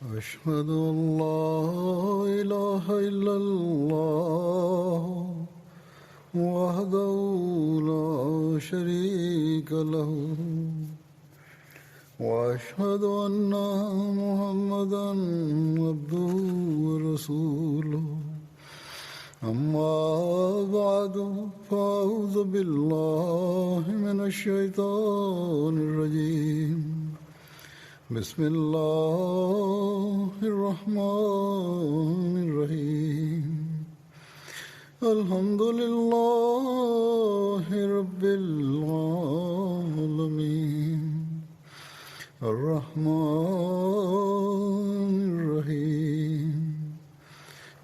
أشهد أن لا إله إلا الله وحده لا شريك له وأشهد أن محمدا عبده ورسوله أما بعد فأعوذ بالله من الشيطان الرجيم بسم الله الرحمن الرحيم الحمد لله رب العالمين الرحمن الرحيم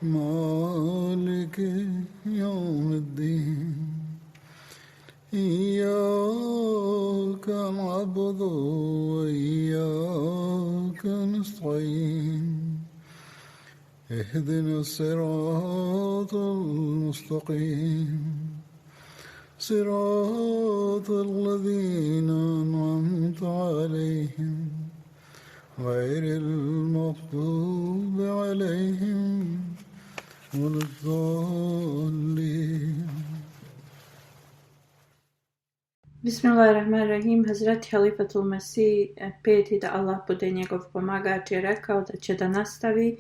مالك يوم الدين إياك نعبد وإياك نستعين اهدنا الصراط المستقيم صراط الذين أنعمت عليهم غير المغضوب عليهم ولا الضالين. Bismillahirrahmanirrahim. Hazreti Halifatul Mesih, peti da Allah bude njegov pomagač, je rekao da će da nastavi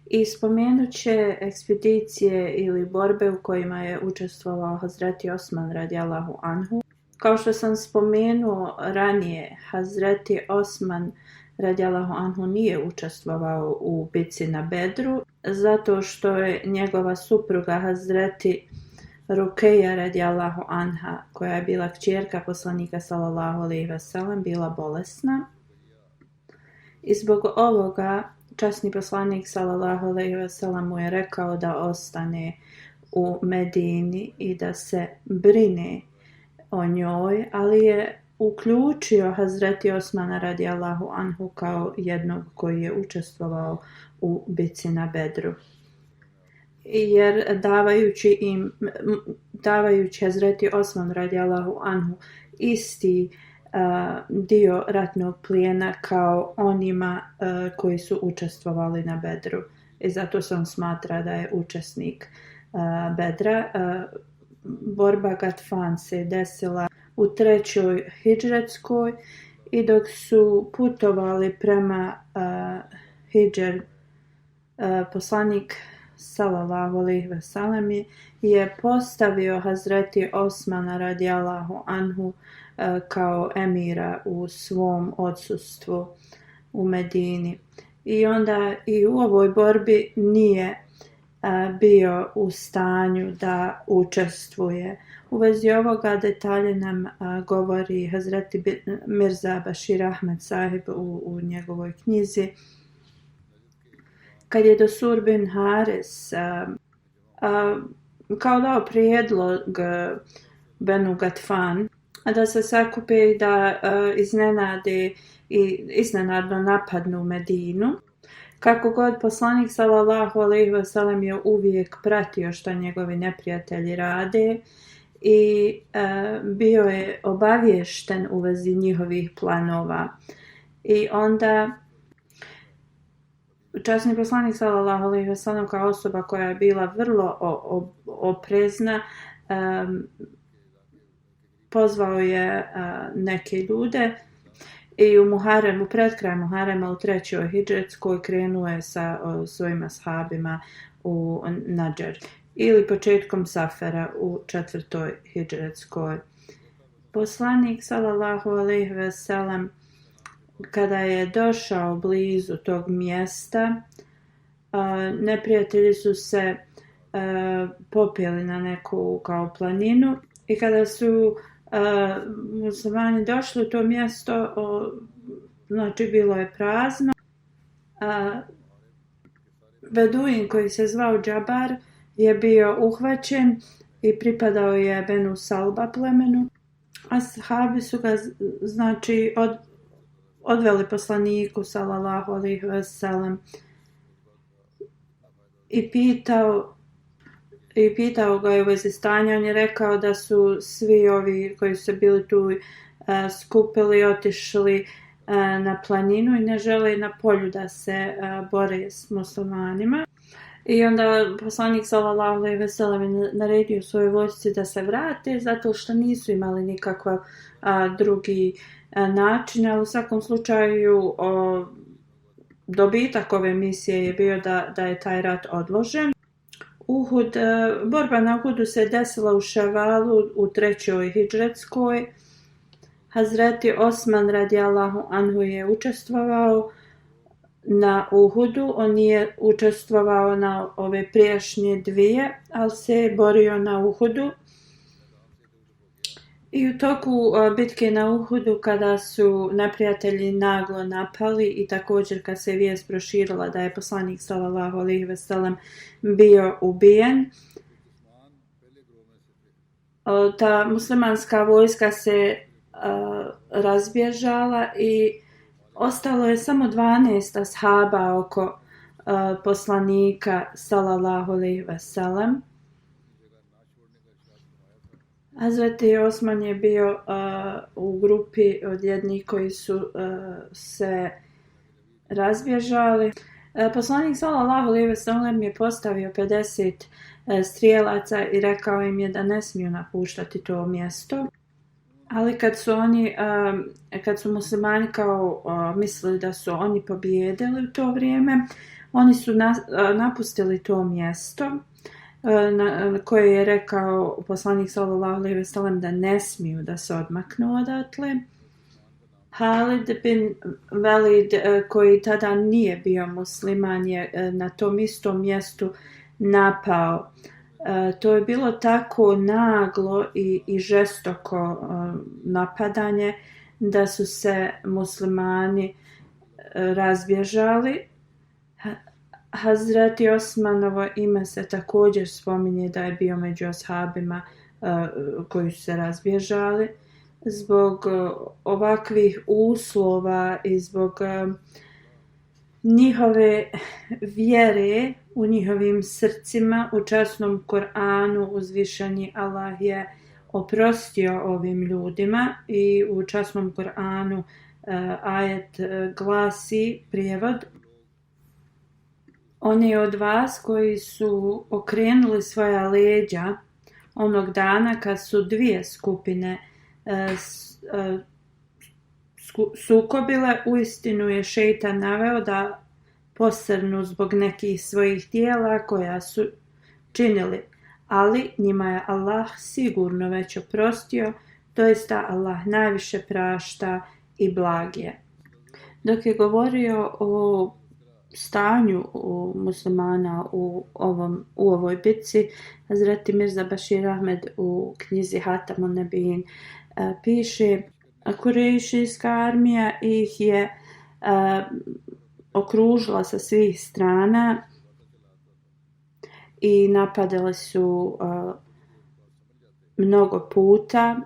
i spomenut će ekspedicije ili borbe u kojima je učestvovao Hazreti Osman radijallahu anhu. Kao što sam spomenuo ranije, Hazreti Osman radijallahu anhu nije učestvovao u bitci na Bedru, zato što je njegova supruga Hazreti Rukeja radijallahu anha, koja je bila kćerka poslanika sallallahu alejhi ve sellem, bila bolesna. I zbog ovoga časni poslanik sallallahu alejhi ve sellem mu je rekao da ostane u Medini i da se brine o njoj, ali je uključio Hazreti Osmana radijallahu anhu kao jednog koji je učestvovao u bitci na Bedru. Jer davajući Hazreti Osman radijallahu anhu isti dio ratnog plijena kao onima koji su učestvovali na Bedru. I zato se on smatra da je učesnik Bedra. Borba Gatfan se desila u 3. hidžretskoj i dok su putovali prema Hidžer, poslanik sallallahu alejhi ve sellem je postavio Hazreti Osmana radijallahu anhu kao emira u svom odsustvu u Medini. I onda i u ovoj borbi nije bio u stanju da učestvuje. U vezi ovoga detalje nam govori Hazreti Mirza Bashir Ahmed sahib u njegovoj knjizi. Kad je Dosur bin Haris kao dao prijedlog Benu Gatfan da se sakupe i da iznenadno napadnu Medinu. Kako god, poslanik sallallahu alejhi ve sellem je uvijek pratio što njegovi neprijatelji rade i bio je obaviješten u vezi njihovih planova. I onda časni poslanik sallallahu alejhi ve sellem kao osoba koja je bila vrlo oprezna, pozvao je neke ljude i u Muharremu, pred kraj Muharrema u 3. hidžretskoj krenuo je sa svojim ashabima u Nadžar ili početkom Safera u 4. hidžretskoj. Poslanik sallallahu alejhi ve sellem kada je došao blizu tog mjesta, neprijatelji su se popeli na neku kao planinu i kada su muslimani došli u to mjesto, znači bilo je prazno. Beduin koji se zvao Džabar je bio uhvaćen i pripadao je Benu Salba plemenu. Ashabi su ga znači odveli poslaniku sallallahu alejhi ve sellem i pitao ga je u vezi stanja. On je rekao da su svi ovi koji su bili tu skupili, otišli na planinu i ne žele na polju da se bore s muslimanima. I onda poslanik sallallahu alejhi ve sellem je naredio svojoj vojsci da se vrate zato što nisu imali nikakav drugi način, ali u svakom slučaju dobitak ove misije je bio da je taj rat odložen. Borba na Uhudu se desila u Ševalu u 3. hidžretskoj. Hazreti Osman radijallahu anhu je učestvovao na Uhudu, on nije učestvovao na ove prijašnje dvije, ali se je borio na Uhudu. I u toku bitke na Uhudu, kada su neprijatelji naglo napali i također kad se vijest proširila da je poslanik sallallahu alejhi ve sellem bio ubijen, ta muslimanska vojska se razbježala i ostalo je samo 12 ashaba oko poslanika sallallahu alejhi ve sellem. Hazreti Osman je bio u grupi od jednih koji su se razbježali. Poslanik sallallahu alejhi ve sellem je postavio 50 strijelaca i rekao im je da ne smiju napuštati to mjesto. Ali kad su muslimani mislili da su oni pobijedili u to vrijeme, oni su napustili to mjesto na koje je rekao poslanik sallallahu alejhi ve sellem da ne smiju da se odmaknu odatle. Halid bin Velid, koji tada nije bio musliman, je na tom istom mjestu napao. To je bilo tako naglo i žestoko napadanje da su se muslimani razbježali. Hazreti Osmanovo ime se također spominje da je bio među ashabima koji su se razbježali. Zbog ovakvih uslova i zbog njihove vjere u njihovim srcima, u časnom Kur'anu uzvišeni Allah je oprostio ovim ljudima i u časnom Kur'anu ajet glasi, prijevod: oni od vas koji su okrenuli svoja leđa onog dana kad su dvije skupine sukobile, uistinu je šejtan naveo da posrnu zbog nekih svojih djela koja su činili, ali njima je Allah sigurno već oprostio, doista Allah najviše prašta i blag je. Dok je govorio o stanju muslimana u ovoj bitci, Hazreti Mirza Bashir Ahmed u knjizi Hatamun Nebijin piše: Kurejšijska armija ih je okružila sa svih strana i napadali su mnogo puta,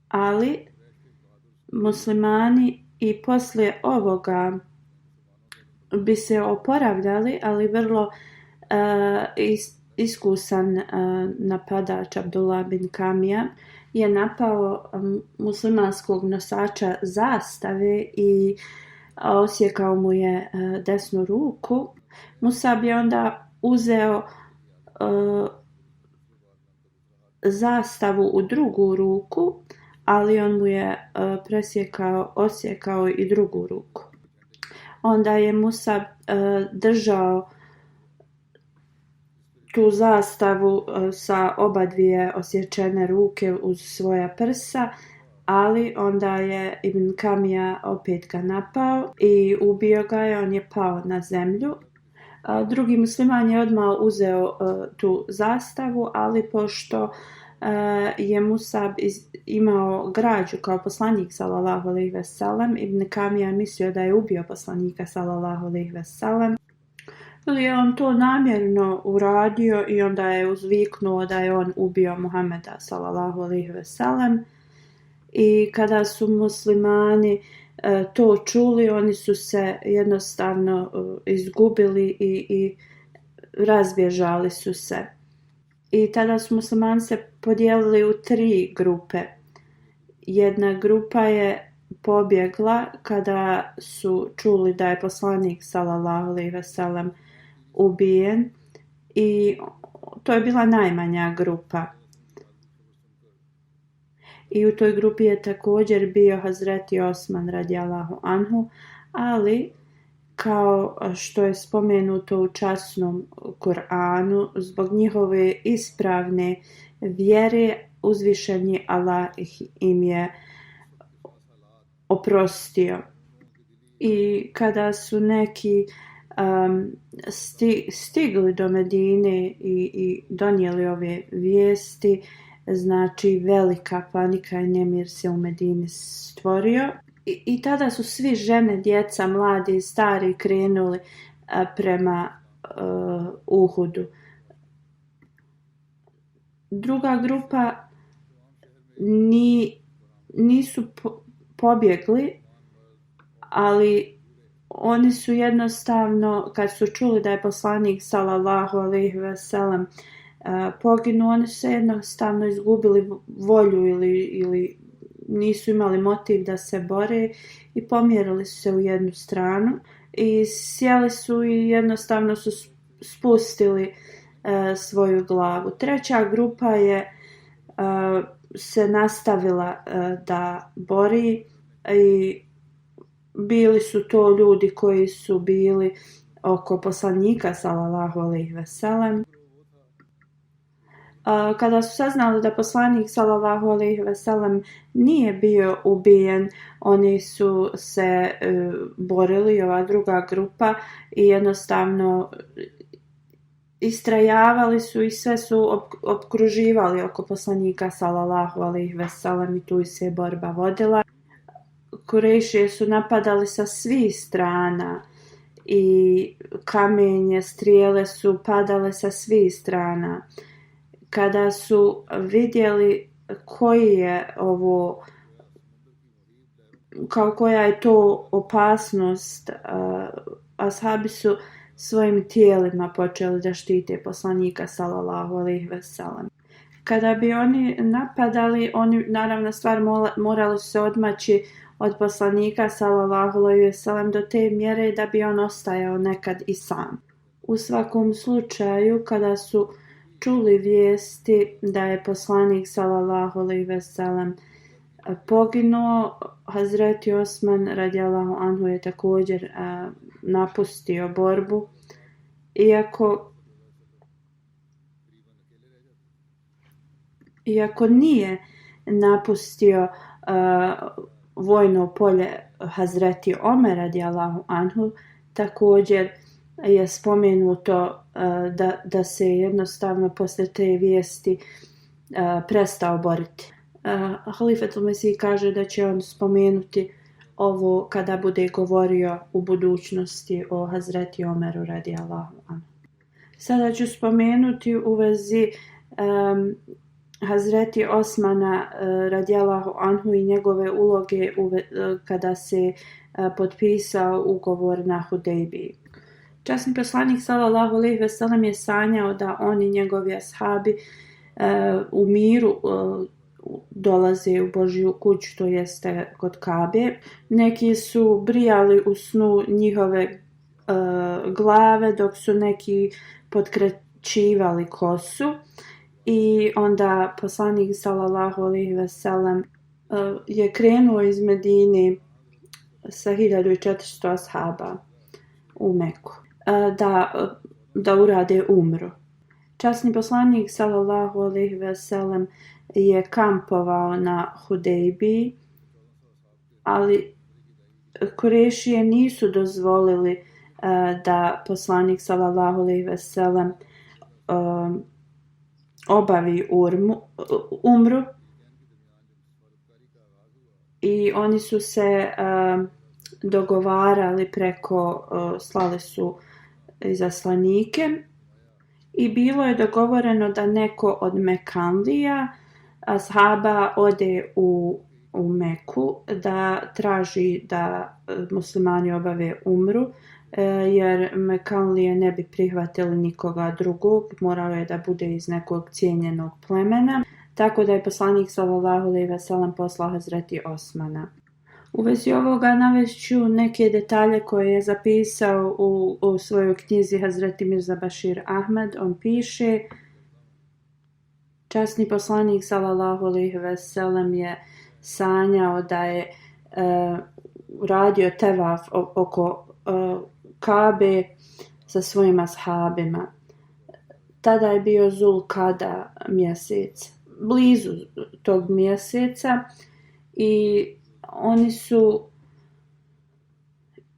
ali muslimani i poslije ovoga bi se oporavljali, ali vrlo iskusan napadač Abdullah bin Kamija je napao muslimanskog nosača zastave i osjekao mu je desnu ruku. Musab je onda uzeo zastavu u drugu ruku, ali on mu je osjekao i drugu ruku. Onda je Musab držao tu zastavu sa oba dvije osječene ruke uz svoja prsa, ali onda je Ibn Kamija opet ga napao i ubio ga je, on je pao na zemlju. Drugi musliman je odmah uzeo tu zastavu, ali pošto je Musab imao građu kao poslanik sallallahu alejhi ve sellem, Ibn Kamija mislio da je ubio poslanika sallallahu alejhi ve sellem. Ali je on to namjerno uradio i onda je uzviknuo da je on ubio Muhameda sallallahu alejhi ve sellem. I kada su muslimani to čuli, oni su se jednostavno izgubili i razbježali su se. I tada su muslimani se podijelili u 3 grupe. Jedna grupa je pobjegla kada su čuli da je poslanik sallallahu alejhi ve sellem ubijen i to je bila najmanja grupa. I u toj grupi je također bio Hazreti Osman radijallahu anhu, ali kao što je spomenuto u časnom Kur'anu, zbog njihove ispravne vjere uzvišeni Allah im je oprostio. I kada su neki stigli do Medine i donijeli ove vijesti, znači velika panika i nemir se u Medini stvorio. I tada su svi žene, djeca, mladi i stari krenuli prema Uhudu. Druga grupa nisu pobjegli, ali oni su jednostavno, kad su čuli da je poslanik sallallahu alejhi ve sellem poginuo, oni su jednostavno izgubili volju ili nisu imali motiv da se bore i pomjerili su se u jednu stranu i sjeli su i jednostavno su spustili svoju glavu. Treća grupa je se nastavila da bori i bili su to ljudi koji su bili oko poslanika sallallahu alejhi ve sellem. Kada su saznali da poslanik sallallahu alejhi ve sellem nije bio ubijen, oni su se borili, ova druga grupa, i jednostavno istrajavali su i sve su opkruživali oko poslanika sallallahu alejhi ve sellem i tu se borba vodila. Kurejšije su napadali sa svih strana i kamenje, strijele su padale sa svih strana. Kada su vidjeli koja je to opasnost, ashabi su svojim tijelima počeli da štite poslanika sallallahu alejhi ve sellem. Kada bi oni napadali, oni naravno stvar morali se odmaći od poslanika sallallahu alejhi ve sellem do te mjere da bi on ostajao nekad i sam. U svakom slučaju, kada su čuli vijesti da je poslanik sallallahu alejhi ve sellem poginuo, Hazreti Osman radijallahu anhu je također napustio borbu, iako nije napustio vojno polje Hazreti Omer radijallahu anhu, također je spomenuto da se jednostavno poslije te vijesti prestao boriti. Halifetul Mesih kaže da će on spomenuti ovo kada bude govorio u budućnosti o Hazreti Omeru radijallahu anhu. Sada ću spomenuti u vezi Hazreti Osmana radijallahu anhu i njegove uloge kada se potpisao ugovor na Hudejbiji. Časni poslanik sallallahu alejhi ve sellem je sanjao da on i njegovi ashabi u miru dolaze u Božju kuću, to jeste kod Kabe. Neki su brijali u snu njihove glave, dok su neki potkrećivali kosu. I onda poslanik sallallahu alejhi ve sellem je krenuo iz Medine sa 1400 ashaba u Meku da urade umru. Časni poslanik sallallahu alejhi ve sellem je kampovao na Hudejbiji, ali Kurešije nisu dozvolili da poslanik sallallahu alejhi ve sellem obavi umru, i oni su se dogovarali slali su izaslanike i bilo je dogovoreno da neko od Mekanlija ashaba ode u Meku da traži da muslimani obave umru, jer Mekanlije ne bi prihvatili nikoga drugog, morao je da bude iz nekog cijenjenog plemena, tako da je poslanik sallallahu alejhi ve sellem poslao Hazreti Osmana. U vezi ovoga navešću neke detalje koje je zapisao u svojoj knjizi Hazreti Mirza Bashir Ahmed. On piše: časni poslanik sallallahu alejhi ve sellem je sanjao da je radio tevaf oko Kabe sa svojim ashabima. Tada je bio Zulkada mjesec, blizu tog mjeseca, i oni su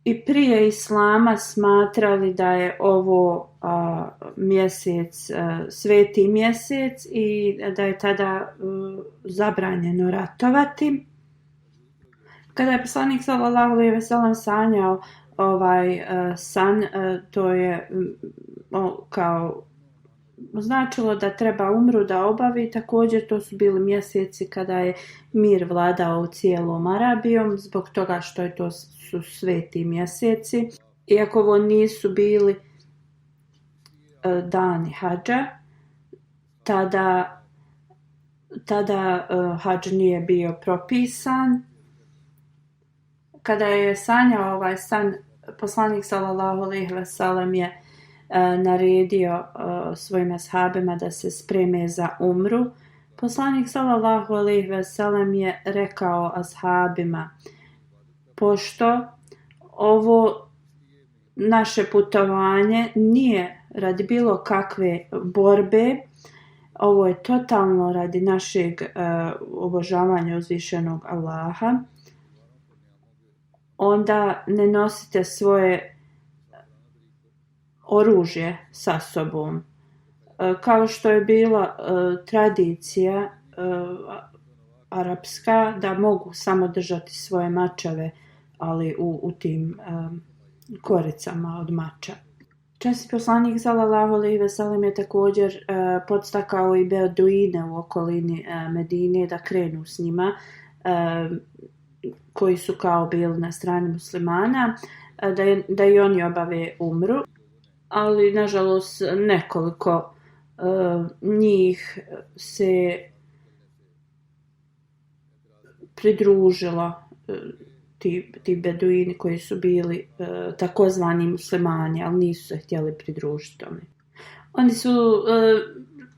i prije islama smatrali da je ovo mjesec, sveti mjesec, i da je tada zabranjeno ratovati. Kada je poslanik sallallahu alejhi ve sellem sanjao ovaj san, to je kao značilo da treba umru da obavi. Također to su bili mjeseci kada je mir vladao u cijelom Arabijom, zbog toga što je to su sveti mjeseci. Iako ovo nisu bili dani hadža, tada hadž nije bio propisan. Kada je sanjao ovaj san, poslanik sallallahu alejhi ve sellem je naredio svojim ashabima da se spreme za umru. Poslanik sallallahu alejhi ve sellem je rekao ashabima: pošto ovo naše putovanje nije radi bilo kakve borbe, ovo je totalno radi našeg obožavanja uzvišenog Allaha, onda ne nosite svoje oružje sa sobom. Kao što je bila tradicija arapska da mogu samo držati svoje mačeve, ali u tim koricama od mača. Časni poslanik sallallahu alejhi ve sellem je također podstakao i beduine u okolini Medine da krenu s njima, koji su kao bili na strani muslimana, da i oni obave umru. Ali nažalost nekoliko njih se pridružilo, ti beduini koji su bili takozvani muslimani, ali nisu se htjeli pridružiti tome. Oni su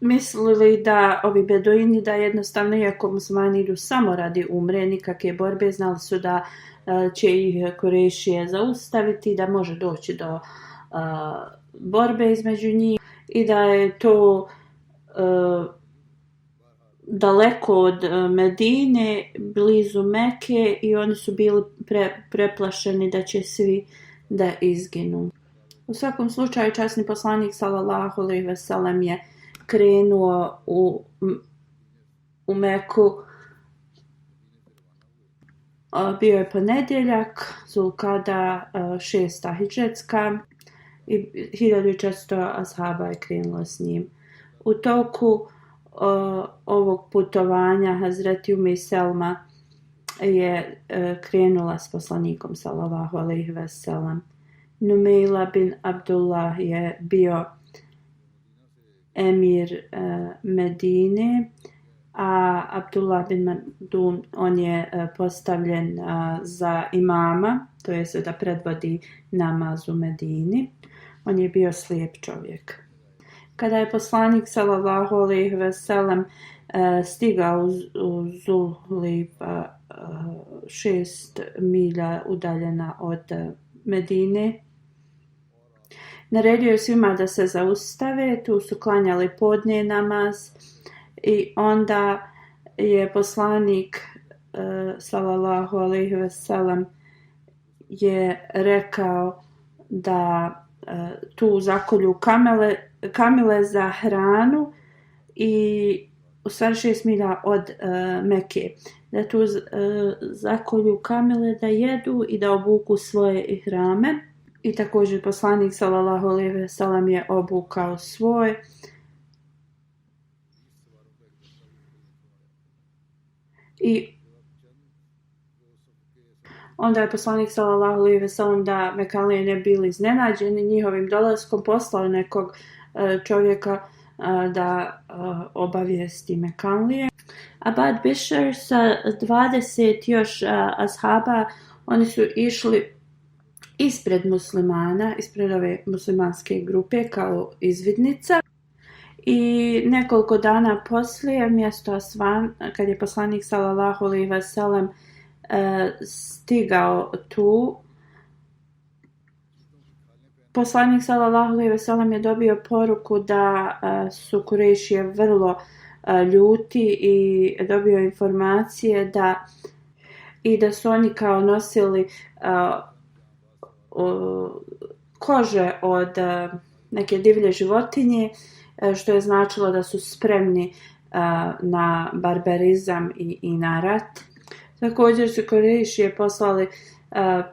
mislili da ovi beduini da jednostavno, iako muslimani idu samo radi umre, nikakve borbe, znali su da će ih Kurešije zaustaviti, da može doći do borbe između njih i da je to daleko od Medine, blizu Mekke, i oni su bili preplašeni da će svi da izginu. U svakom slučaju časni poslanik sallallahu alejhi ve sellem je krenuo u Meku. Bio je ponedjeljak, Zulkada 6. hidžetska, i 1400 ashaba je krenulo s njim. U toku ovog putovanja Hazreti Ume Selma je krenula s poslanikom sallallahu alejhi ve sellem. Numeila bin Abdullah je bio emir Medine, a Abdullah bin Madun, on je postavljen za imama, to jest da predvodi namaz u Medini. On je bio slijep čovjek. Kada je poslanik sallallahu alejhi ve sellem stigao u Zulhulejfa, 6 milja udaljena od Medine, naredio je svima da se zaustave. Tu su klanjali podne namaz i onda je poslanik sallallahu alejhi ve sellem je rekao da tu zakolju kamile za hranu, i u stvari 6 milja od Mekke, da tu zakolju kamile da jedu i da obuku svoje ihrame. I također poslanik sallallahu alejhi ve sellem je obukao svoj. I onda je poslanik sallallahu alejhi ve sellem, da Mekalije ne bili iznenađeni njihovim dolaskom, poslao nekog čovjeka da obavijesti Mekanlije. Abad Bishr sa 20 još ashaba, oni su išli ispred muslimana, ispred ove muslimanske grupe kao izvidnica. I nekoliko dana poslije, mjesto Asvan, kad je poslanik sallallahu alejhi ve sellem stigao tu, poslanik sallallahu alejhi ve sellem je dobio poruku da su Kurešije vrlo ljuti i dobio informacije da su oni kao nosili kože od neke divlje životinje, što je značilo da su spremni na barbarizam i na rat. Također su Kurešije poslali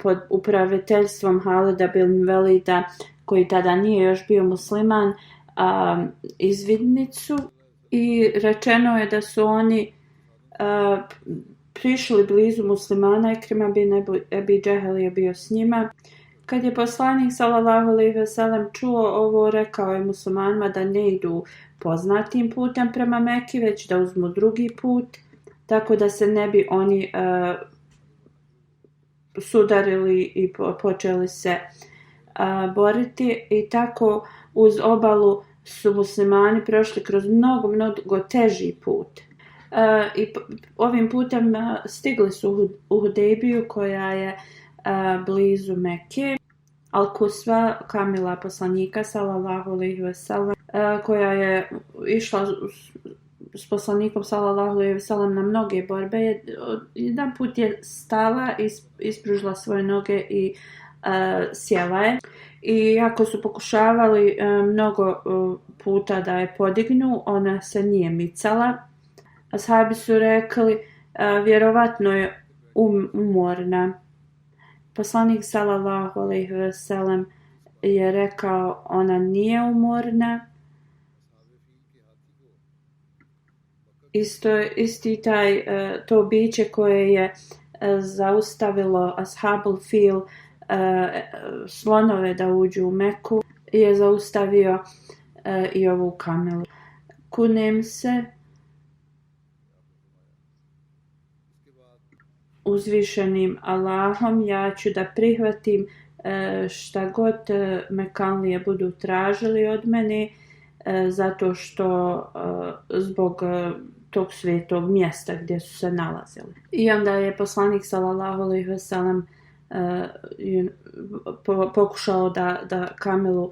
pod upraviteljstvom Halida bin Velida, koji tada nije još bio musliman, izvidnicu, i rečeno je da su oni prišli blizu muslimana. Ikrima bin Ebi Džehel je bio s njima. Kad je poslanik sallallahu alejhi ve sellem čuo ovo, rekao je muslimanima da ne idu poznatim putem prema Meki, već da uzmu drugi put, tako da se ne bi oni sudarili i počeli se boriti. I tako uz obalu su muslimani prošli kroz mnogo teži put. I ovim putem stigli su u Hudejbiju, koja je blizu Mekke. Al-Kusva, kamila poslanika sallallahu alejhi ve sellem, koja je išla s poslanikom sallallahu alejhi ve sellem na mnoge borbe. Jedan put je stala, ispružila svoje noge i sjela je. I ako su pokušavali mnogo puta da je podignu, ona se nije micala. Ashabi su rekli, vjerovatno je umorna. Poslanik sallallahu alejhi ve sellem je rekao, ona nije umorna. Isti to biće koje je zaustavilo Ashabul Fil, slonove da uđu u Meku, je zaustavio i ovu kamelu. Kunem se uzvišenim Allahom, ja ću da prihvatim šta god Mekanlije budu tražili od mene, zato što zbog tog svetog mjesta gdje su se nalazili. I onda je poslanik sallallahu alejhi ve sellem pokušao da kamelu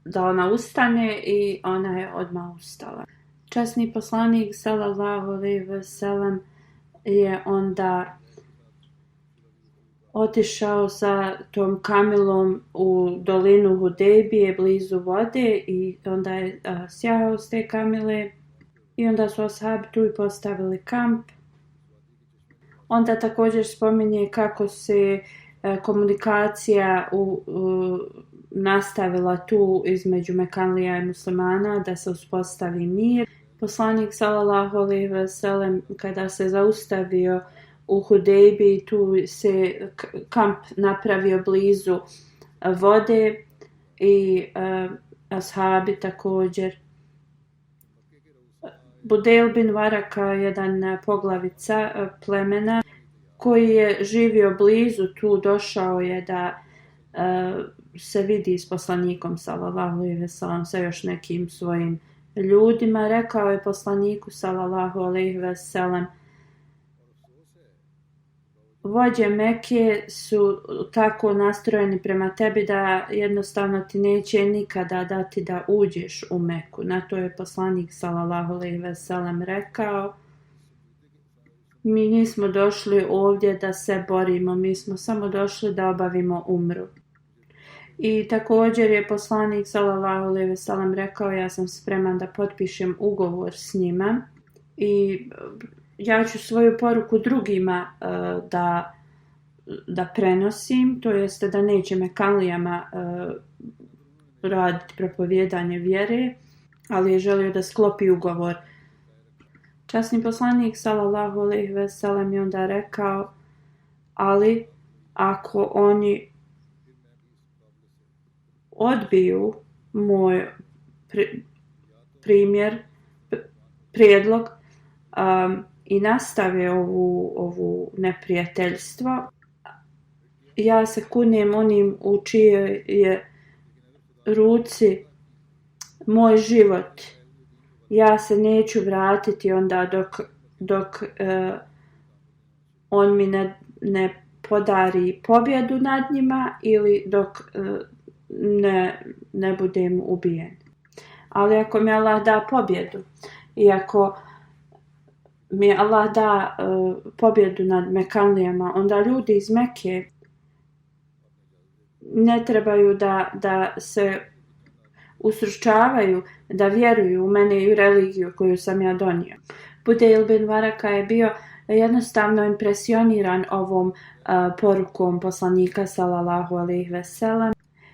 da ona ustane, i ona je odmah ustala. Časni poslanik sallallahu alejhi ve sellem je onda otišao sa tom kamelom u dolinu Hudejbije blizu vode, i onda je sjahao s te kamele, i onda su ashabi tu i postavili kamp. Onda također spominje kako se komunikacija nastavila tu između Mekanlija i muslimana, da se uspostavi mir. Poslanik sallallahu alejhi ve sellem, kada se zaustavio u Hudejbiji, tu se kamp napravio blizu vode, i ashabi također. Budejl bin Varaka, jedan poglavica plemena koji je živio blizu tu, došao je da se vidi s poslanikom sallallahu alejhi ve sellem sa još nekim svojim ljudima. Rekao je poslaniku sallallahu alejhi ve sellem, vođe Mekke su tako nastrojeni prema tebi da jednostavno ti neće nikada dati da uđeš u Meku. Na to je poslanik sallallahu alejhi ve sellem rekao, mi nismo došli ovdje da se borimo, mi smo samo došli da obavimo umru. I također je poslanik sallallahu alejhi ve sellem rekao, ja sam spreman da potpišem ugovor s njima, i ja ću svoju poruku drugima da prenosim, to jeste da neće Mekanlijama raditi propovijedanje vjere, ali je želio da sklopi ugovor. Časni poslanik sallallahu alejhi ve sellem je onda rekao, ali ako oni odbiju prijedlog i nastave ovu neprijateljstvo. Ja se kunem onim u čijoj je ruci moj život. Ja se neću vratiti onda dok on mi ne podari pobjedu nad njima ili dok ne budem ubijen. Ali ako mi Allah da pobjedu i ako mi Allah da pobjedu nad Mekanlijama, onda ljudi iz Mekke ne trebaju da se usručavaju, da vjeruju u mene i u religiju koju sam ja donio. Budejl bin Varaka je bio jednostavno impresioniran ovom porukom poslanika sallallahu alejhi ve sellem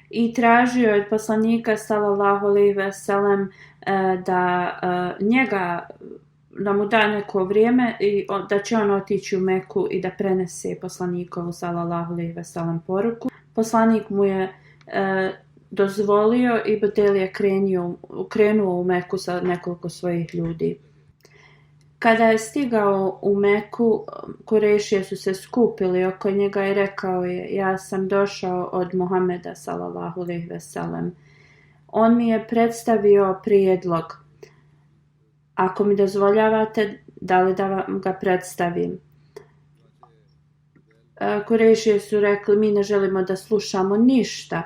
i tražio od poslanika sallallahu alejhi ve sellem da mu da neko vrijeme i da će on otići u Meku i da prenese poslanikovu sallallahu alejhi ve sellem poruku. Poslanik mu je dozvolio i Budejl je krenuo u Meku sa nekoliko svojih ljudi. Kada je stigao u Meku, Kurešije su se skupili oko njega i rekao je: ja sam došao od Muhameda sallallahu alejhi ve sellem. On mi je predstavio prijedlog. Ako mi dozvoljavate, da li da vam ga predstavim? Kurešije su rekli: mi ne želimo da slušamo ništa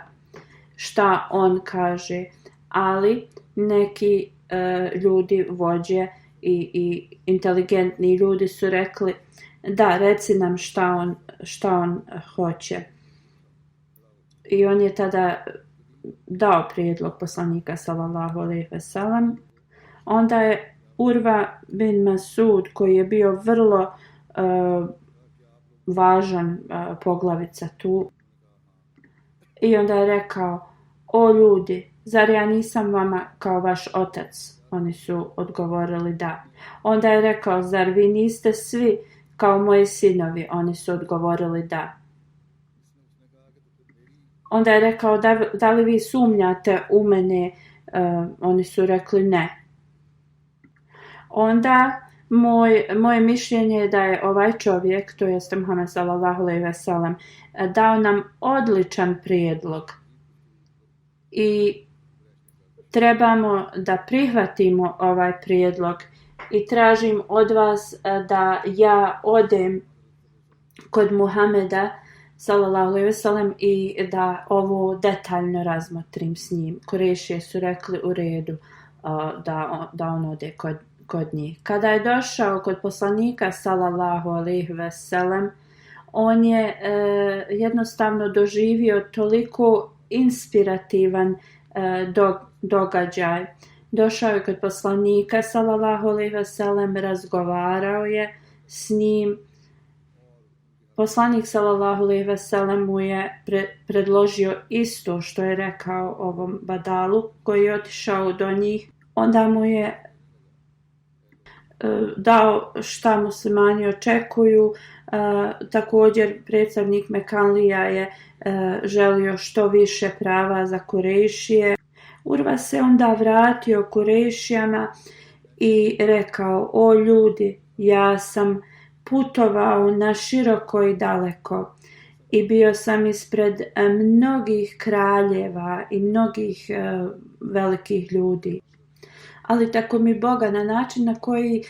šta on kaže, ali neki ljudi, vođe i inteligentni ljudi su rekli: da, reci nam šta on hoće. I on je tada dao prijedlog poslanika sallallahu alejhi ve sellem. Onda je Urva bin Masud, koji je bio vrlo važan poglavica tu, i onda je rekao: o ljudi, zar ja nisam vama kao vaš otac? Oni su odgovorili da. Onda je rekao: zar vi niste svi kao moji sinovi? Oni su odgovorili da. Onda je rekao: da li vi sumnjate u mene? Oni su rekli ne. Onda moje mišljenje je da je ovaj čovjek, to jest Muhammed sallallahu alejhi ve sellem, dao nam odličan prijedlog i trebamo da prihvatimo ovaj prijedlog i tražim od vas da ja odem kod Muhameda sallallahu alejhi ve sellem i da ovo detaljno razmotrim s njim. Kurešije su rekli u redu da on ode kod njih. Kada je došao kod poslanika sallallahu alejhi ve sellem, on je jednostavno doživio toliko inspirativan događaj. Došao je kod poslanika sallallahu alejhi ve sellem, razgovarao je s njim. Poslanik sallallahu alejhi ve sellem mu je predložio isto što je rekao ovom badalu koji je otišao do njih. Onda mu je dao šta muslimani očekuju. Također predstavnik Mekanlija je želio što više prava za Kurešije. Urva se onda vratio Kurešijama i rekao: o ljudi, ja sam putovao na široko i daleko i bio sam ispred mnogih kraljeva i mnogih velikih ljudi. Ali tako mi Boga, na način na koji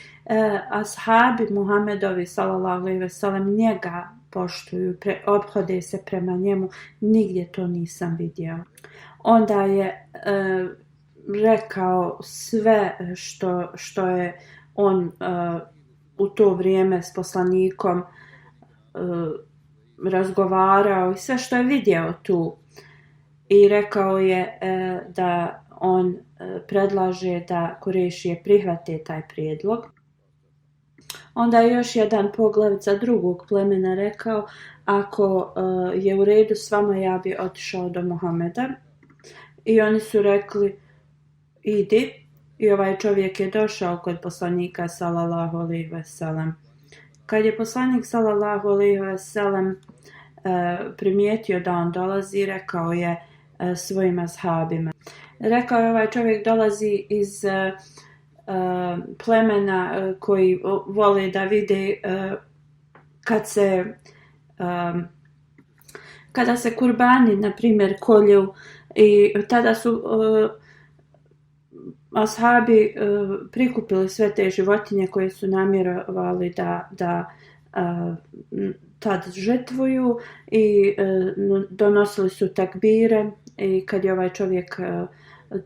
ashabi Muhammedovi sallallahu alejhi ve sellem njega poštuju, ophode se prema njemu, nigdje to nisam vidio. Onda je rekao sve što je on u to vrijeme s poslanikom razgovarao i sve što je vidio tu. I rekao je da on predlaže da Kurešije prihvate taj prijedlog. Onda je još jedan poglavica drugog plemena rekao: ako je u redu s vama, ja bi otišao do Muhameda. I oni su rekli: idi. I ovaj čovjek je došao kod poslanika sallallahu alejhi ve sellem. Kad je poslanik sallallahu alejhi ve sellem primijetio da on dolazi, rekao je svojim ashabima: Rekao je ovaj čovjek dolazi iz plemena koji vole da vide kada se kurbani, na primjer, kolju, i tada su ashabi prikupili sve te životinje koje su namjerovali da tad žrtvuju i donosili su takbire, i kad je ovaj čovjek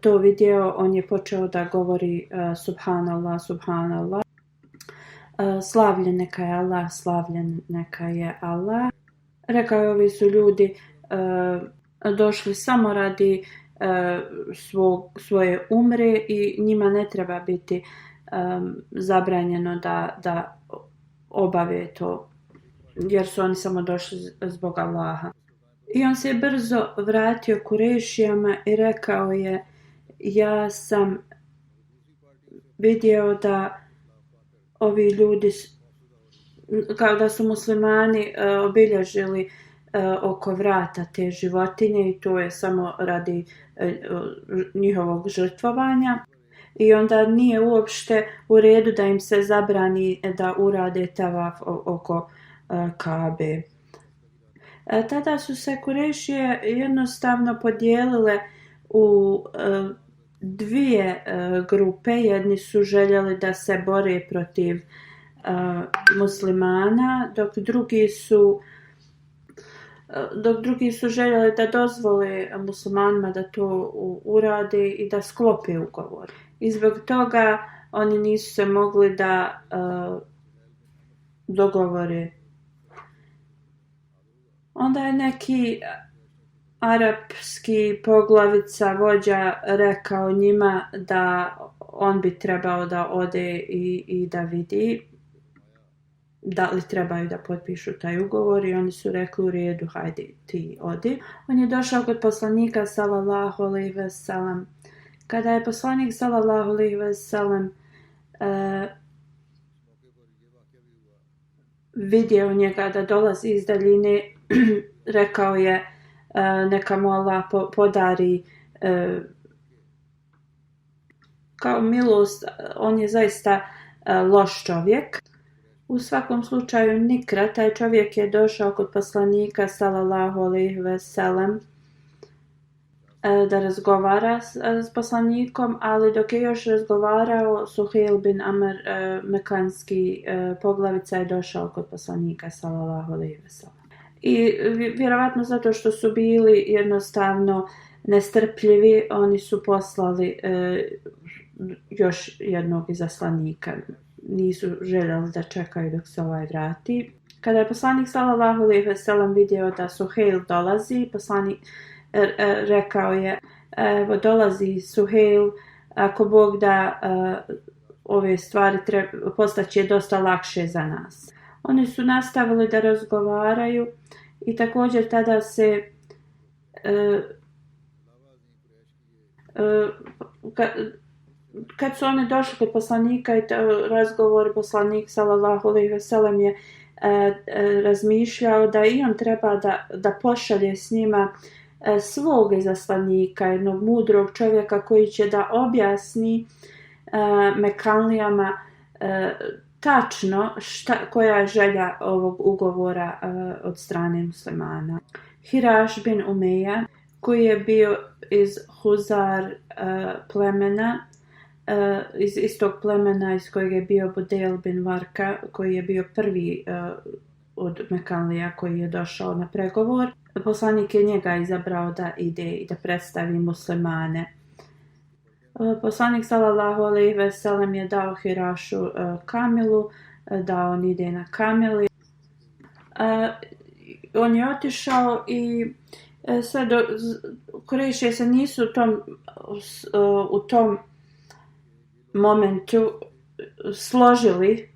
to vidio, on je počeo da govori subhanallah, subhanallah, slavljen neka je Allah, slavljen neka je Allah. Rekao je, ovi su ljudi došli samo radi svoje umre i njima ne treba biti zabranjeno da obave to, jer su oni samo došli zbog Allaha. I on se brzo vratio Kurešijama i rekao je, ja sam vidio da ovi ljudi, kao da su muslimani obilježili oko vrata te životinje, i to je samo radi njihovog žrtvovanja, i onda nije uopšte u redu da im se zabrani da urade tavaf oko Kabe. Tada su se Kurešije jednostavno podijelile u dvije grupe. Jedni su željeli da se bore protiv muslimana, dok drugi su željeli da dozvole muslimanima da to urade i da sklope ugovor. I zbog toga oni nisu se mogli da dogovore. Onda je neki arapski poglavica, vođa, rekao njima da on bi trebao da ode i da vidi da li trebaju da potpišu taj ugovor, i oni su rekli, u redu, hajde ti odi. On je došao kod poslanika sallallahu alejhi ve sellem. Kada je poslanik sallallahu alejhi ve sellem vidio njega da dolazi iz daljine, rekao je, neka mu Allah podari kao milost, on je zaista loš čovjek. U svakom slučaju, nikra, taj čovjek je došao kod poslanika sallallahu alejhi ve sellem da razgovara s poslanikom, ali dok je još razgovarao, Suheil bin Amr mekanski poglavica je došao kod poslanika sallallahu alejhi ve sellem. I vjerovatno zato što su bili jednostavno nestrpljivi, oni su poslali još jednog izaslanika. Nisu željeli da čekaju dok se ovaj vrati. Kada je poslanik sallallahu alejhi ve sellem vidio da Suheil dolazi, poslanik rekao je, evo dolazi Suheil, ako Bog da, ove stvari postaće dosta lakše za nas. Oni su nastavili da razgovaraju i također tada se kad su oni došli kod poslanika i razgovor, poslanik sallallahu alejhi ve sellem je razmišljao da i on treba da pošalje s njima svog izaslanika, jednog mudrog čovjeka koji će da objasni Mekanlijama tačno koja je želja ovog ugovora od strane muslimana. Hiraš bin Umeja, koji je bio iz Huzar plemena, iz istog plemena iz kojeg je bio Budel bin Varka, koji je bio prvi od Mekanlija koji je došao na pregovor. Poslanik je njega izabrao da ide i da predstavi muslimane. Poslanik sallallahu alejhi ve sellem je dao Hirašu kamilu, da on ide na kamili. On je otišao i sve Kurejšije se nisu u tom momentu složili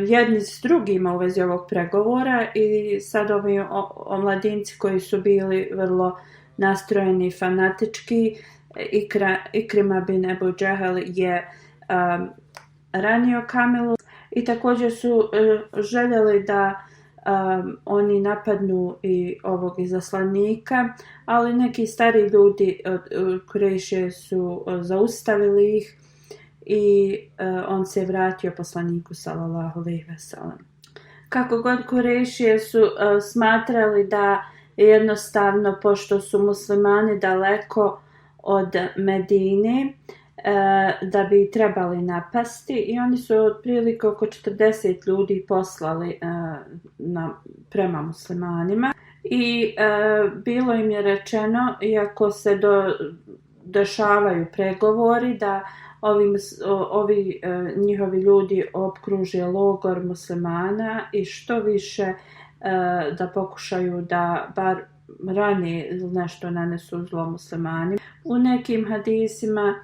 jedni s drugima u vezi ovog pregovora, i sad ovi omladinci koji su bili vrlo nastrojeni fanatički, Ikrima bin Ebu Džehel je ranio kamilu i također su željeli da oni napadnu i ovog izaslanika, ali neki stari ljudi Kurejšije su zaustavili ih i on se vratio poslaniku sallallahu alejhi ve sellem. Kako god Kurejšije su smatrali da jednostavno, pošto su muslimani daleko od Medine, da bi trebali napasti, i oni su otprilike oko 40 ljudi poslali prema muslimanima i bilo im je rečeno, iako se dešavaju pregovori, da ovi njihovi ljudi opkruže logor muslimana i što više da pokušaju da bar rane nešto nanesu zlo muslimanima. U nekim hadisima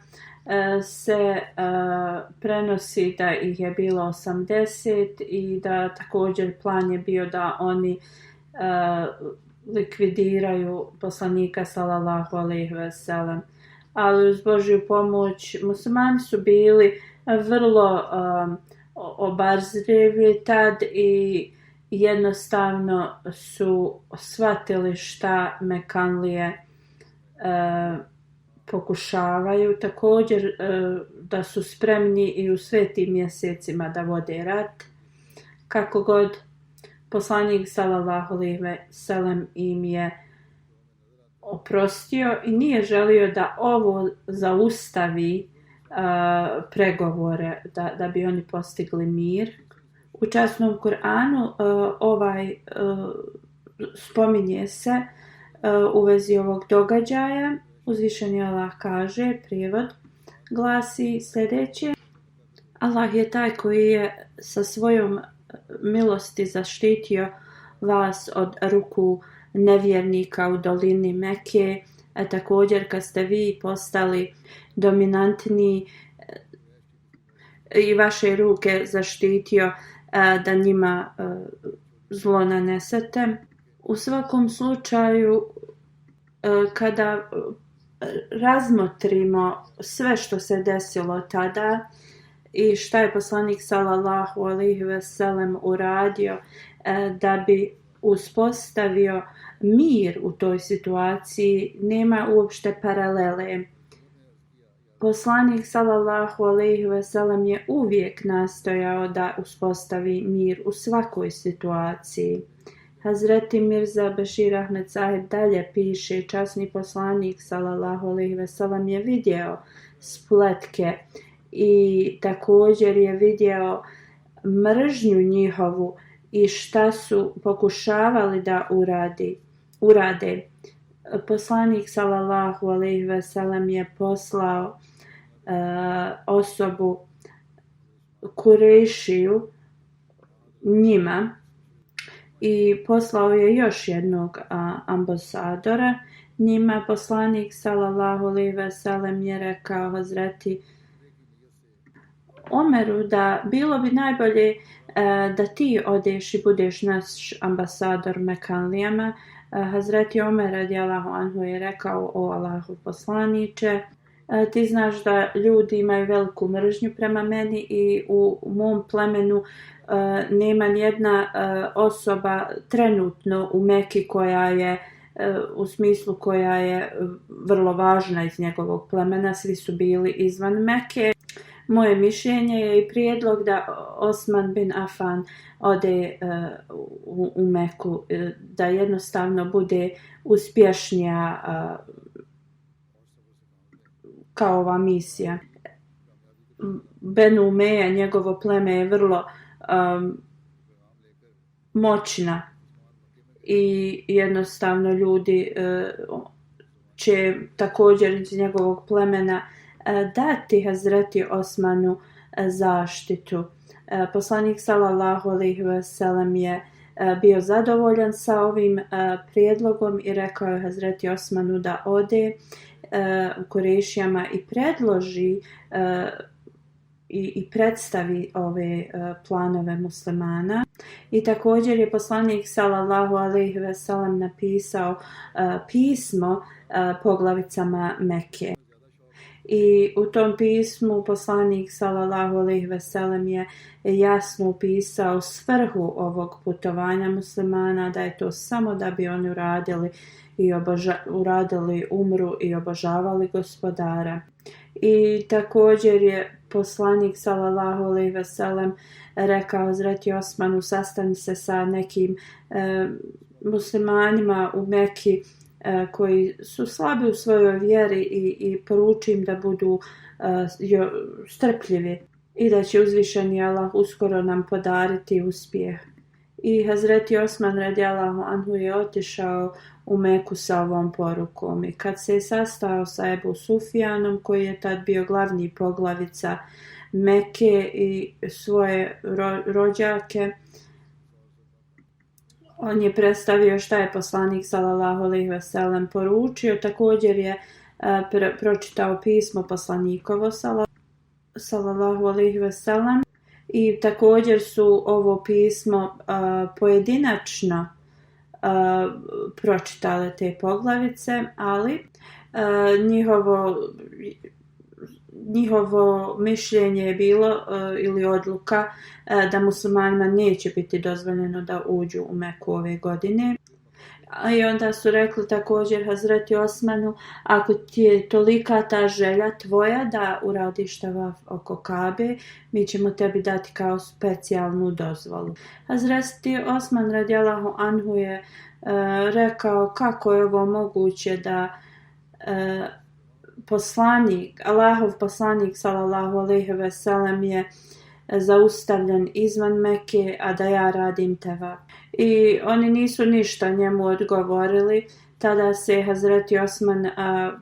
se prenosi da ih je bilo 80 i da također plan je bio da oni likvidiraju poslanika sallallahu alejhi ve sellem. Ali uz Božju pomoć muslimani su bili vrlo obazrivi tad i jednostavno su shvatili šta Mekanlije pokušavaju. Također da su spremni i u svetim mjesecima da vode rat. Kako god, poslanik sallallahu alejhi ve sellem im je oprostio i nije želio da ovo zaustavi pregovore, da bi oni postigli mir. U časnom Kur'anu spominje se u vezi ovog događaja. Uzvišeni Allah kaže, prijevod glasi sljedeće: Allah je taj koji je sa svojom milosti zaštitio vas od ruku nevjernika u dolini Mekke, a također kad ste vi postali dominantni i vaše ruke zaštitio da njima zlo nanesete. U svakom slučaju, kada razmotrimo sve što se desilo tada i šta je poslanik sallallahu alejhi ve sellem uradio da bi uspostavio mir u toj situaciji, nema uopšte paralele. Poslanik sallallahu alejhi ve sellem je uvijek nastojao da uspostavi mir u svakoj situaciji. Hazreti Mirza Bešir Ahmed Sahib dalje piše, časni poslanik sallallahu alejhi ve sellem je vidio spletke i također je vidio mržnju njihovu i šta su pokušavali da urade. Poslanik sallallahu alejhi ve sellem je poslao osobu Kurejšiju njima i poslao je još jednog ambasadora njima. Poslanik sallallahu alejhi ve sellem je rekao Hazreti Omeru da bilo bi najbolje da ti odeš i budeš naš ambasador Mekanlijama. Hazreti Omer radijallahu anhu je rekao: o Allahov poslaniče, ti znaš da ljudi imaju veliku mržnju prema meni i u mom plemenu nema nijedna osoba trenutno u Meki koja je u smislu koja je vrlo važna iz njegovog plemena, svi su bili izvan Meke. Moje mišljenje je i prijedlog da Osman bin Affan ode u Meku, da jednostavno bude uspješnija kao ova misija. Benu Umeja, njegovo pleme je vrlo moćna i jednostavno ljudi će također iz njegovog plemena dati Hazreti Osmanu zaštitu. Poslanik sallallahu alejhi ve sellem je bio zadovoljan sa ovim prijedlogom i rekao je Hazreti Osmanu da ode u Kurejšijama i predloži i predstavi ove planove muslimana. I također je poslanik sallallahu alejhi ve sellem napisao pismo poglavicama Mekke. I u tom pismu poslanik sallallahu alejhi ve sellem je jasno opisao svrhu ovog putovanja muslimana, da je to samo da bi oni uradili umru i obožavali gospodara. I također je poslanik sallallahu alejhi ve sellem rekao Hazreti Osmanu, sastani se sa nekim muslimanima u Meki koji su slabi u svojoj vjeri i poruči im da budu strpljivi i da će uzvišeni Allah uskoro nam podariti uspjeh. I Hazreti Osman radijallahu anhu je otišao u Meku sa ovom porukom. I kad se je sastao sa Ebu Sufjanom, koji je tad bio glavni poglavica Meke i svoje rođake, on je predstavio šta je poslanik sallallahu alejhi ve sellem poručio. Također je pročitao pismo poslanikovo sallallahu alejhi ve sellem i također su ovo pismo pojedinačno pročitale te poglavice, ali njihovo mišljenje je bilo ili odluka da muslimanima neće biti dozvoljeno da uđu u Meku ove godine. I onda su rekli također Hazreti Osmanu, ako ti je tolika ta želja tvoja da uradiš tavaf oko Kabe, mi ćemo tebi dati kao specijalnu dozvolu. Hazreti Osman radijallahu anhu je rekao kako je ovo moguće da Allahov poslanik sallallahu alejhi ve sellem je zaustavljen izvan Mekke, a da ja radim tavaf. I oni nisu ništa njemu odgovorili. Tada se Hazreti Osman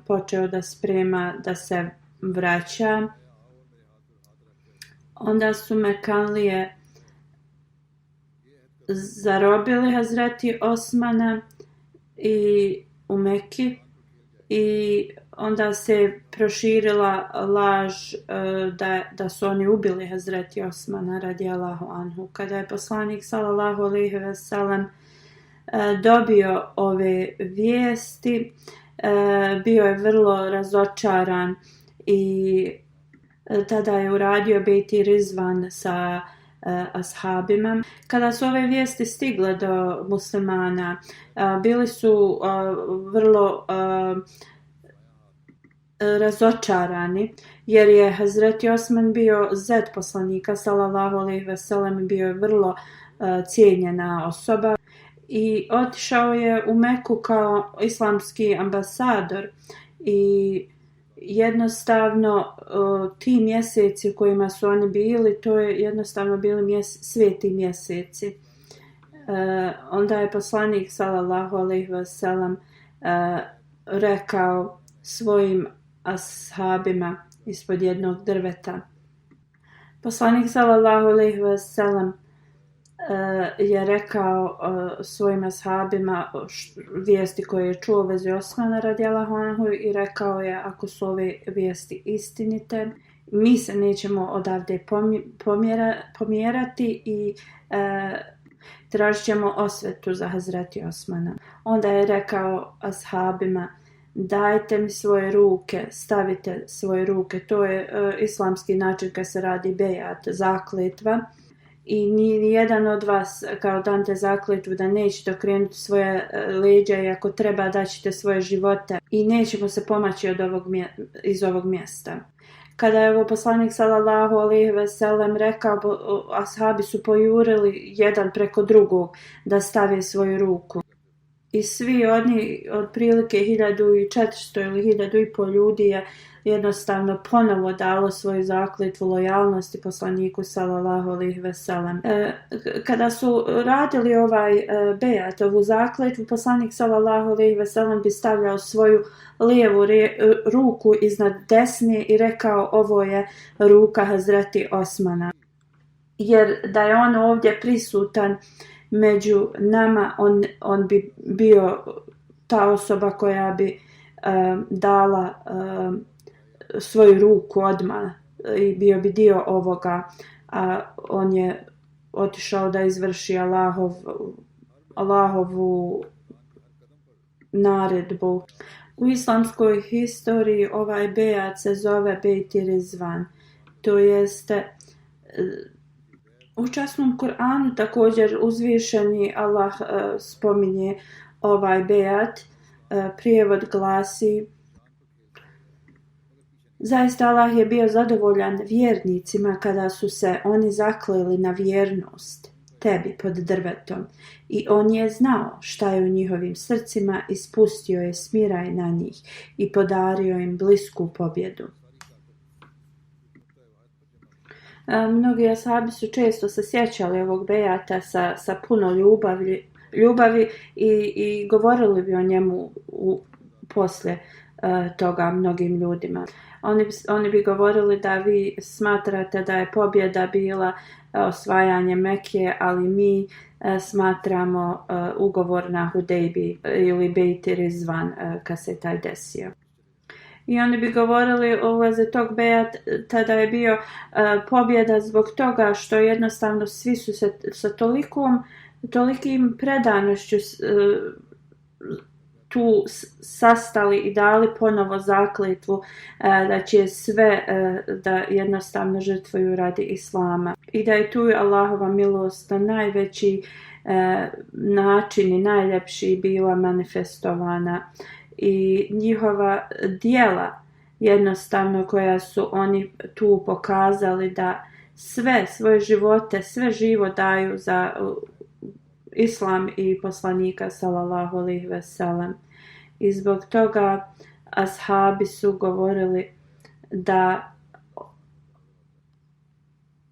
počeo da sprema da se vraća. Onda su Mekanlije zarobili Hazreti Osmana i u Meki i onda se proširila laž da su oni ubili Hazreti Osmana radijallahu anhu. Kada je poslanik sallallahu alejhi ve sellem dobio ove vijesti, bio je vrlo razočaran i tada je uradio Bejti Rizvan sa ashabima. Kada su ove vijesti stigle do muslimana, bili su vrlo razočarani, jer je Hazreti Osman bio zet poslanika sallallahu alejhi ve sellem, bio je vrlo cijenjena osoba i otišao je u Meku kao islamski ambasador i jednostavno ti mjeseci u kojima su oni bili, to je jednostavno bili sveti mjeseci. Onda je poslanik sallallahu alejhi ve sellem rekao svojim ashabima ispod jednog drveta. Poslanik sallallahu alejhi ve sellem je rekao svojim ashabima vijesti koje je čuo u vezi Osmana radijallahu anhu i rekao je, ako su ove vijesti istinite, mi se nećemo odavde pomjerati i tražit ćemo osvetu za Hazreti Osmana. Onda je rekao ashabima, dajte mi svoje ruke, stavite svoje ruke. To je islamski način kad se radi bejat, zakletva. I ni jedan od vas kao dante zakletvu da nećete okrenuti svoje leđa i ako treba daćete svoje živote i nećemo se pomaći iz ovog mjesta. Kada je ovo poslanik sallallahu alejhi ve sellem rekao, ashabi su pojurili jedan preko drugog da stave svoju ruku. I svi oni, otprilike 1400 ili 1500 ljudi je jednostavno ponovo dalo svoju zakletvu lojalnosti poslaniku sallallahu alejhi ve sellem. Kada su radili ovaj bejat, ovu zakletvu, poslanik sallallahu alejhi ve sellem bi stavljao svoju lijevu ruku iznad desne i rekao, ovo je ruka Hazreti Osmana. Jer da je on ovdje prisutan među nama, on bi bio ta osoba koja bi dala svoju ruku odmah i bio bi dio ovoga, a on je otišao da izvrši Allahovu naredbu. U islamskoj historiji ovaj bejat se zove Bejt Rizvan, to jeste u časnom Kur'anu također uzvišeni Allah spominje ovaj bejat. Prijevod glasi: zaista Allah je bio zadovoljan vjernicima kada su se oni zakleli na vjernost tebi pod drvetom i on je znao šta je u njihovim srcima i spustio je smiraj na njih i podario im blisku pobjedu. Mnogi ashabi su često se sjećali ovog bejata sa puno ljubavi i govorili bi o njemu poslije toga mnogim ljudima. Oni bi govorili da vi smatrate da je pobjeda bila osvajanje Mekije, ali mi smatramo ugovor na Hudejbi ili Bejt Rizvan kad se taj desio. I oni bi govorili o vezi tog bejata tada je bio pobjeda zbog toga što jednostavno svi su se sa tolikim predanošću tu sastali i dali ponovo zakletvu da će sve da jednostavno žrtvuju radi Islama. I da je tu Allahova milost na najveći način i najljepši bila manifestovana. I njihova djela jednostavno koja su oni tu pokazali da sve svoje živote, sve živo daju za Islam i poslanika sallallahu alejhi ve sellem. I zbog toga ashabi su govorili da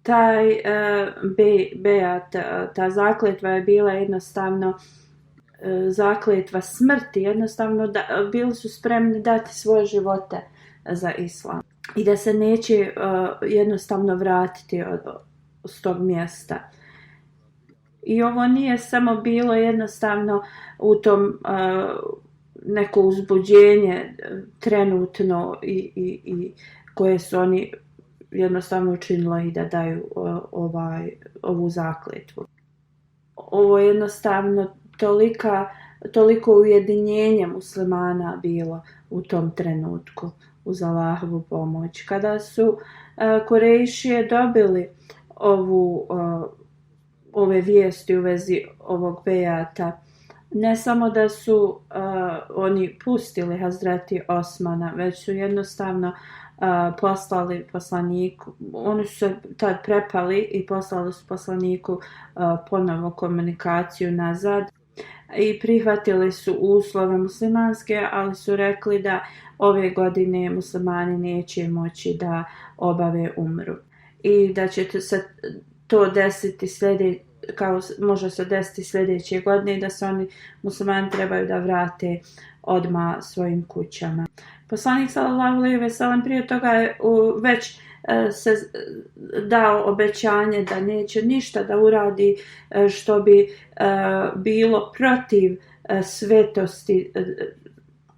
taj bejat, ta zakletva je bila jednostavno zakletva smrti, jednostavno bili su spremni dati svoje živote za Islam i da se neće jednostavno vratiti s tog mjesta. I ovo nije samo bilo jednostavno u tom neko uzbuđenje trenutno i koje su oni jednostavno učinili da daju ovu zakletvu. Ovo je jednostavno toliko ujedinjenje muslimana bilo u tom trenutku uz Allahovu pomoć. Kada su Kurejšije dobili ove vijesti u vezi ovog bejata, ne samo da su oni pustili Hazreti Osmana, već su jednostavno poslali poslaniku, oni su se tad prepali i poslali su poslaniku ponovo komunikaciju nazad i prihvatili su uslove muslimanske, ali su rekli da ove godine muslimani neće moći da obave umru i da će se to desiti može se desiti sljedeće godine, da se oni muslimani trebaju da vrate odmah svojim kućama. Poslanik sallallahu alejhi ve sellem prije toga je već se dao obećanje da neće ništa da uradi što bi bilo protiv svetosti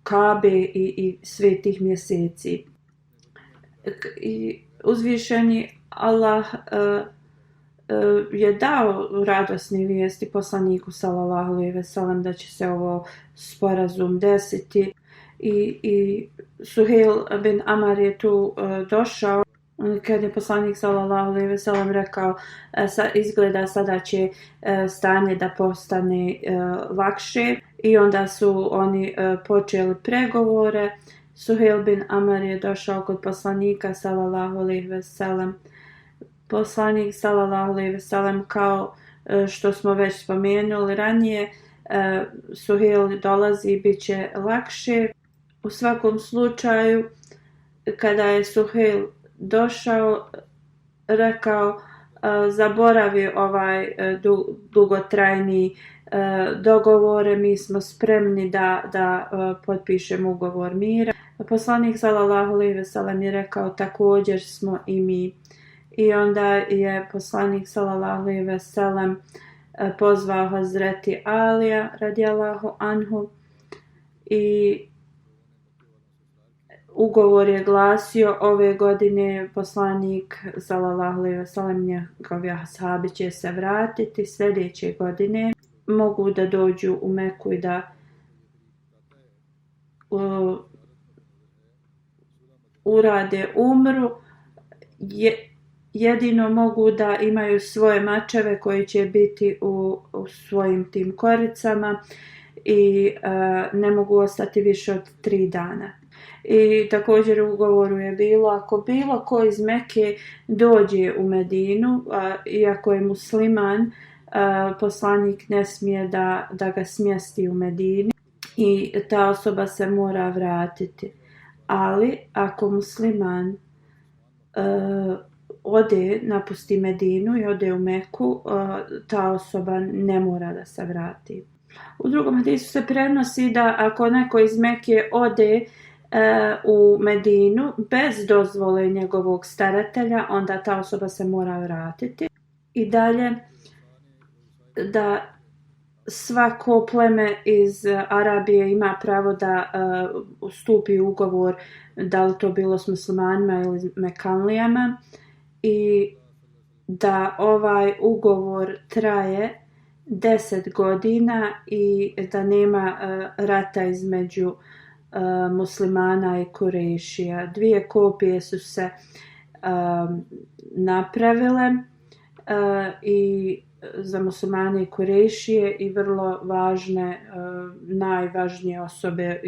Kabe i svetih mjeseci. I uzvišeni Allah je dao radosne vijesti poslaniku sallallahu alejhi ve sellem da će se ovo sporazum desiti i Suhejl bin Amar je tu došao kad je poslanik sallallahu alejhi ve sellem rekao izgleda sada će stanje da postane lakše i onda su oni počeli pregovore. Suhejl bin Amar je došao kod poslanika sallallahu alejhi ve sellem. Poslanik sallallahu alejhi ve sellem, kao što smo već spomenuli ranije, Suhejl dolazi, bit će lakše. U svakom slučaju, kada je Suhejl došao, rekao zaboravi ovaj dugotrajni dogovore, mi smo spremni da potpišemo ugovor mira. Poslanik sallallahu alejhi ve sellem je rekao također smo i mi. I onda je poslanik sallallahu alejhi ve sellem pozvao Hazreti Alija radijallahu anhu i ugovor je glasio ove godine poslanik sallallahu alejhi ve sellem njegovi ashabi će se vratiti sljedeće godine, mogu da dođu u Meku i da urade umru, jedino mogu da imaju svoje mačeve koji će biti u svojim tim koricama i ne mogu ostati više od 3 dana. I također u ugovoru je bilo ako bilo ko iz Mekke dođe u Medinu, iako je musliman, poslanik ne smije da ga smjesti u Medini i ta osoba se mora vratiti. Ali ako musliman napusti Medinu i ode u Meku, ta osoba ne mora da se vrati. U drugom hadisu se prenosi da ako neko iz Meke ode u Medinu bez dozvole njegovog staratelja, onda ta osoba se mora vratiti. I dalje da svako pleme iz Arabije ima pravo da stupi u ugovor, da li to bilo s muslimanima ili Mekanlijama, i da ovaj ugovor traje 10 godina i da nema rata između muslimana i Kurešija. 2 kopije su se napravile i za muslimane i Kurešije i vrlo važne, najvažnije osobe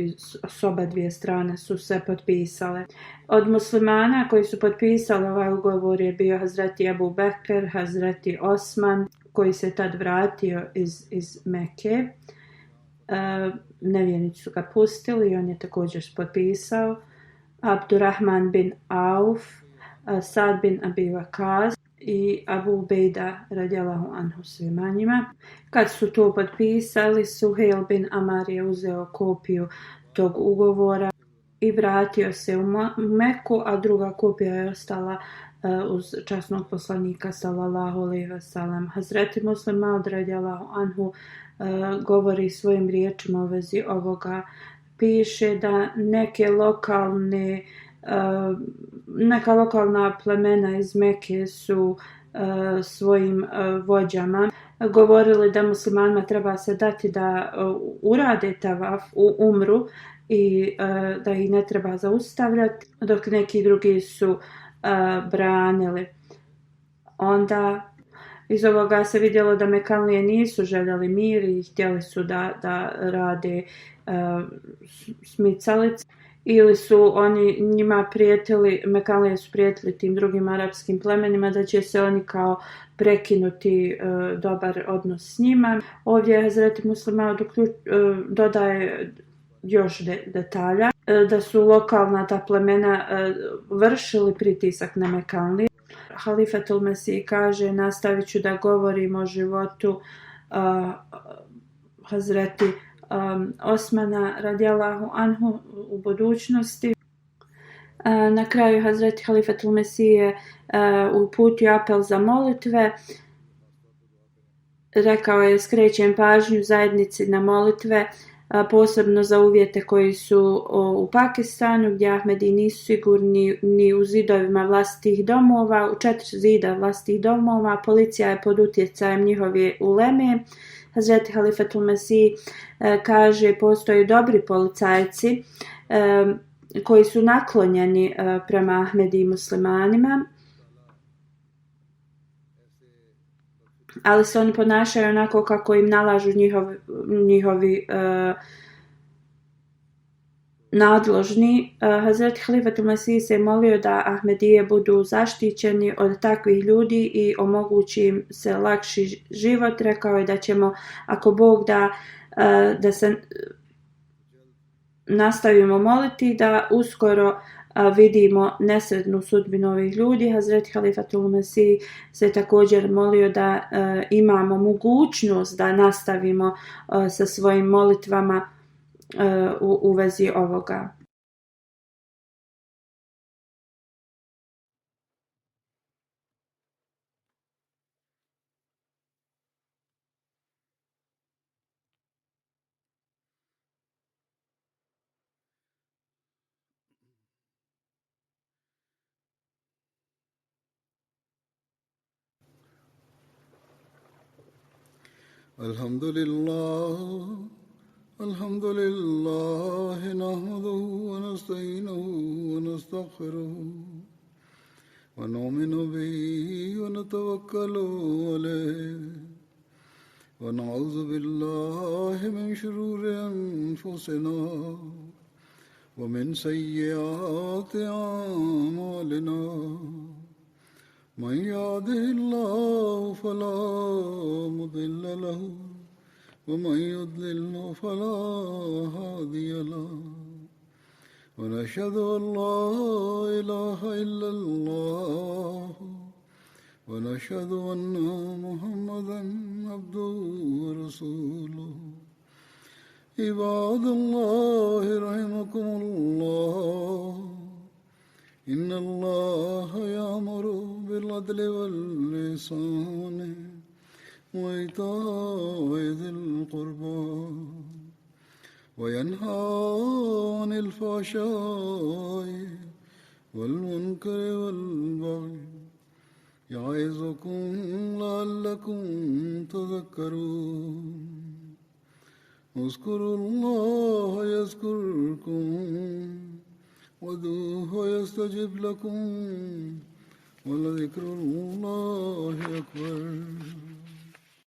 s oba dvije strane su se potpisale. Od muslimana koji su potpisali ovaj ugovor je bio Hazreti Abu Bekr, Hazreti Osman, koji se tad vratio iz Mekke. Nevjernici su ga pustili i on je također potpisao. Abdurrahman bin Auf, Sad bin Abi Waqas i Abu Ubejda radijallahu anhu, svima njima. Kad su to potpisali, Suhejl bin Amar je uzeo kopiju tog ugovora i vratio se u Meku, a druga kopija je ostala uz časnog poslanika sallallahu alejhi ve sellem. Hazreti Muslim Maud radijallahu anhu govori svojim riječima u vezi ovoga. Piše da neka lokalna plemena iz Mekke su svojim vođama govorili da muslimanima treba se dati da urade tavaf u umru i da ih ne treba zaustavljati, dok neki drugi su branili. Onda iz ovoga se vidjelo da Mekanlije nisu željeli mir i htjeli su da rade smicalice, ili su oni njima prijetili, Mekanlije su prijetili tim drugim arapskim plemenima da će se oni kao prekinuti dobar odnos s njima. Ovdje Hazreti Muslima dodaje još detalja da su lokalna ta plemena vršili pritisak na Mekanlije. Halifetul Mesih kaže: nastavit ću da govorim o životu Hazreti Osmana radijallahu anhu u budućnosti. Na kraju Hazreti Halifetul Mesih je uputio apel za molitve. Rekao je: skrećem pažnju zajednici na molitve, posebno za uvjete koji su u Pakistanu, gdje Ahmedi nisu sigurni ni u zidovima vlastitih domova, u 4 zida vlastitih domova. Policija je pod utjecajem njihove uleme. Hazreti Halifetul Mesih kaže: postoje dobri policajci koji su naklonjeni prema Ahmedi i muslimanima, ali se oni ponašaju onako kako im nalažu njihovi nadložni. Hazreti Halifetul Mesih se molio da Ahmedije budu zaštićeni od takvih ljudi i omogući im se lakši život. Rekao je da ćemo, ako Bog da se nastavimo moliti, da uskoro vidimo nesretnu sudbinu ovih ljudi. Hazreti Halifetul Mesih se također molio da imamo mogućnost da nastavimo sa svojim molitvama u vezi ovoga. Alhamdulillah, الحمد لله نحمده ونستعينه ونستغفره ونؤمن به ونتوكل عليه ونعوذ بالله من شرور أنفسنا ومن سيئات أعمالنا من يهده الله فلا مضل له ومن يضلل فلا هادي له ونشهد أن لا إله إلا الله ونشهد أن محمدا عبده ورسوله عباد الله رحمكم الله إن الله يأمر بالعدل والإحسان وإيتاء ذي القربى وينهى عن الفحشاء والمنكر والبغي يعظكم لعلكم تذكرون اذكروا الله يذكركم وادعوه يستجب لكم ولذكر الله أكبر